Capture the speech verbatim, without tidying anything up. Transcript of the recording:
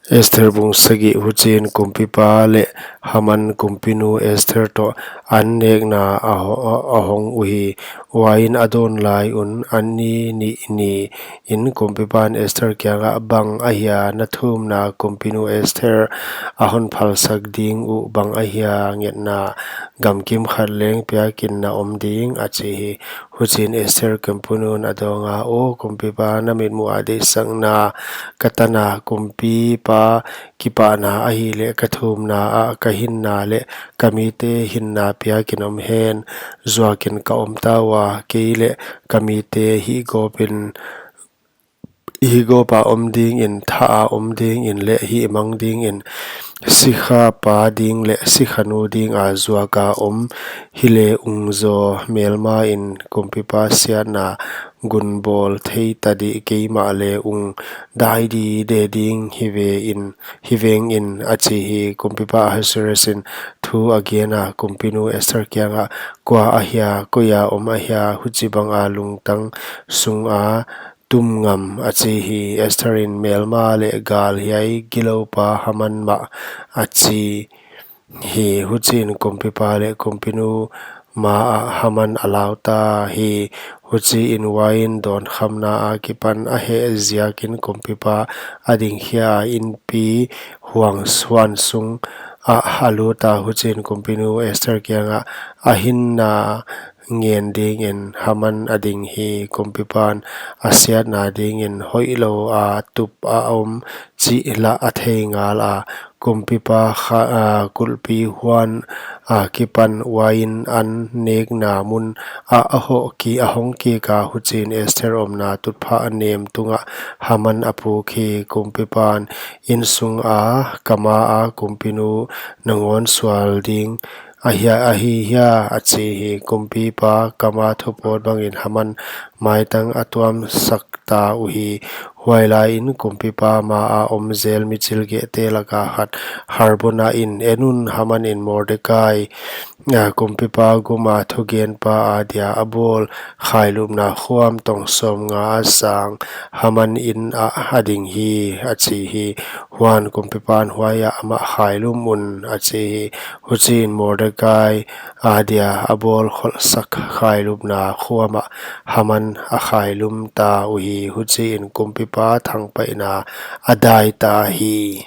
Esther bung sagih. Huchiin kumpipa leh Haman kumpinu Esther toh an nekna a ho-, a hong uhi. Uain a dawn lai un anni nih niin kumpipan Esther kiangah, "Bang ahia na thumna, kumpinu Esther? A hon phalsak ding uh bang ahia ngetna? Gamkim khat leng piakin na om ding," a chi hi. Huchiin Esther kumpinu'n a dawnga, "Aw kumpipa, na mitmuh a deihsakna ka tana, kumpipa kipahna ahihleh ka thumna ah ka hinna leh ka mite hinna piakin om hen. Zuakin ka om ta ua, kei leh ka mite hihgawpin, hihgawpa om dingin, thaha om dingin leh hihmang dingin, sikhapa ding leh sikhanu dinga zuaka om hile ung zaw, melmain kumpipa siatna gunbawl thei tadih keimah le ung dai dide ding hi ve in, hi veng in," a chi hi. Kumpipa Ahasuerus in thu a gena, kumpinu Esther kiangah, "Kua ahia, koia om ahia, huchibanga lungtang sunga tum ngam?" a chi hi. Esther in, "Melma leh gal hiai giloupa Haman mah," a chi hi. Huchiin kumpipa leh kumpinu maah Haman a lau ta hi. Huchiin uain dawnkhamna akipan a heh ziakin kumpipa a dingkhia a, inpi huan sung ah a luta. Huchiin kumpinu Esther kiangah a hinna ngen dingin Haman a ding hi. Kumpipan a siatna dingin hoihlou a tup a om chih lah a thei ngala, kumpipa kha-, a, kulhpi huan akipan uain an nekna mun ah a hoh ki-, a hong kika. Huchiin Esther omna tutphah nem tungah Haman a puk hi. Kumpipan, "Insunga ka maa kumpinu nangawn sual ding ahia, ahi hia?" a chi hi. Kumpipa kama thupawt bangin Haman maitang a tuamsak ta uhi. Huailaiin kumpipa maa om zel michilgehte laka khat, Harbona in, "En un, Haman in Mordekai, a, kumpipa guma thugenpa adia a bawl khailupna khuam tong sawmnga a sang Haman in ah a ding hi," a chi hi. Huan kumpipan, "Huaiah amah khailum un," a chi hi. Huchiin Mordekai adia a bawl kholhsak khailupna khuamah Haman a khailum ta uhi. Huchiin kumpipa thangpaihna a dai ta hi.